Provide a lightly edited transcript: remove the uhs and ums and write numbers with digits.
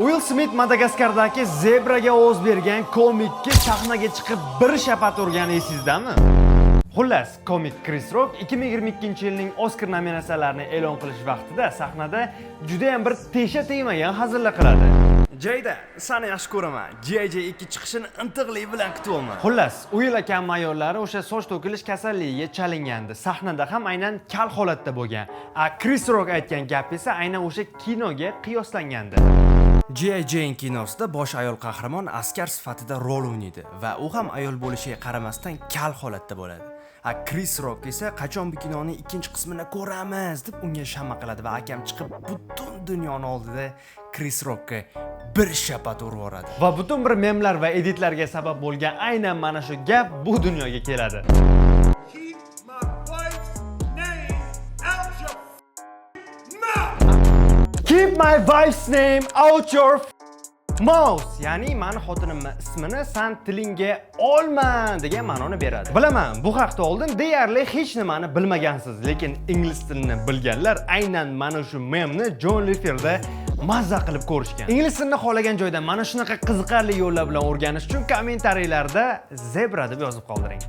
Uill Smit Madagaskardagi zebraga ovoz bergan komikka sahnaga chiqib bir shapat urgani esingizdami? Xullas, komik Kris Rock 2022-yilning Oskar nominatsiyalarini e'lon qilish vaqtida sahnada juda ham bir tesha tegmagan hazillar qiladi. Jayda, seni yaxshi ko'raman. G.I. Jane 2 chiqishini intiqlik bilan kutyapman. Xullas, Uill akam ayollari o'sha soch to'kilish kasalligiga chalingandi. Sahnada ham aynan kal holatda bo'lgan. A Kris Rock aytgan gap esa aynan o'sha kinoga qiyoslangandi. G.I. Jane kinosida bosh ayol qahramon askar sifatida rol o'ynaydi va u ham ayol bo'lishiga qaramasdan kal holatda bo'ladi. A Kris Rock esa qachon bu kinoning ikkinchi qismini ko'ramiz deb unga shama qiladi va akam chiqib butun dunyoni oldida Kris Rockka bir shapat urib yuboradi. Va butun bir memlar va editlarga sabab bo'lgan aynan mana shu gap bu dunyoga keladi. Keep my wife's name out your mouth! "Keep my wife's name out your mouth", ya'ni mani xotinimni ismini san tilingga olma degan ma'noni beradi. Bilaman, bu haqda oldin deyarli hech nimani bilmagansiz, lekin ingliz tilini bilganlar aynan mana shu memni jonli efirda mazza qilib ko'rishgan. Ingliz tilini xohlagan joyda mana shunaqa qiziqarli yo'llar bilan o'rganish uchun kommentariylarda "zebra" deb yozib qoldiring.